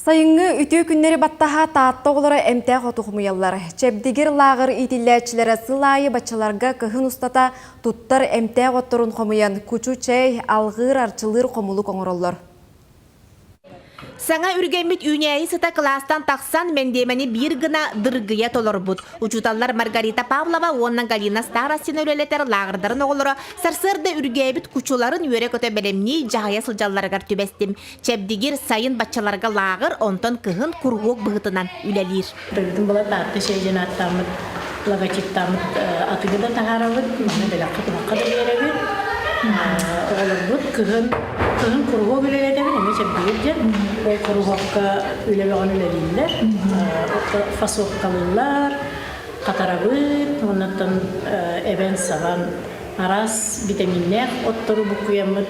Сайыҥҥы үтүө күннэри баттаһа Таатта оҕолоро эмтээх оту хомуйаллар. Чэбдигир лааҕыр иитиллээччилэрэ сыл аайы баччаларга кыһын устата туттар эмтээх отторун хомуйан, кучу чэй, алҕыыр, арчылыыр хомулук оҥороллор. Саҥа үргэммит үүнээйи сыта кылаастан тахсан мэндиэмэни биир гына дыргыйа толорбут. Учууталлар Маргарита Павлова уонна Галина Старостина үлэлэтэр лааҕырдарын оҕолоро сарсыарда үргээбит кучуларын үөрэ-көтө бэлэмнии дьаһайа сылдьалларыгар түбэстим. Чэбдигир сайын баччаларга лааҕыр, онтон кыһын куруһуок быһыытынан үлэлиир. Дойдум была Таатта чэйдьин ааттааммыт, логотиптааммыт атыгы да таһаарабыт, манна бэлэххэ туһахха да биэрэбит. Оҕолорбут кыһын кыһын куруһуок үлэлэтэбин, эмиэ чэбдигир диэн. Ол куруһуокка үлэ бөҕөнү үлэлииллэр, фасовкалыыллар, хатарабыт, уоннаттан эбэн-сабан араас битэмииннээх оттору буккуйаммыт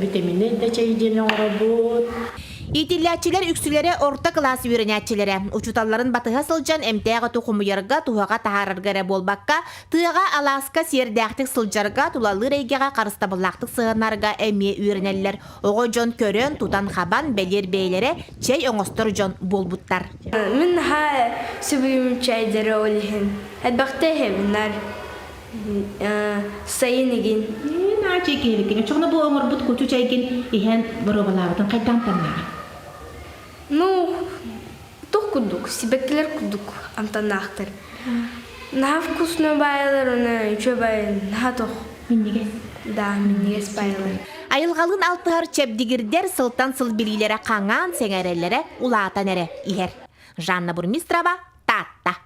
битэмииннэй да чэй диэн оҥоробут. Иитиллээччилэр үксүлэрэ орто кылаас үөрэнээччилэрэ. Учууталларын батыһа сылдьан эмтээх оту хомуйарга, туһаҕа таһаарарга эрэ буолбакка, тыаҕа, алааска сиэрдээхтик сылдьарга, тулалыыр эйгэҕэ харыстабыллаахтык сыһыаннарга эмиэ үөрэнэллэр. Оҕо дьон көрөн, тутан-хабан, бэлиэр бэйэлэрэ чэй оҥостор дьон буолбуттар. Мин наһаа сөбүлүүм чайдары ол иһин. Элбэхтэ иһэбиннэр. Сайын игин. Наа чэй киһибиккин. Оччоҕуна бу оҥорбут кучу чэйгин иһэн боруобалаабытын хайдаан тамнаҕын? Ну, тух курдук, сибэккилэр курдук амтаннаахтар. Наһаа вкусно баайалар, уна үчүгэй баайа, наһаа тох. Минньигэс. Да, минньигэс баайалар. Айылҕалыын алтыһар чэбдигирдэр сылтан сыл билиилэрэ хаҥаан, сэҥээрэллэрэ улаатан эрэ иһэр. Жанна Бурмистрова, Таатта.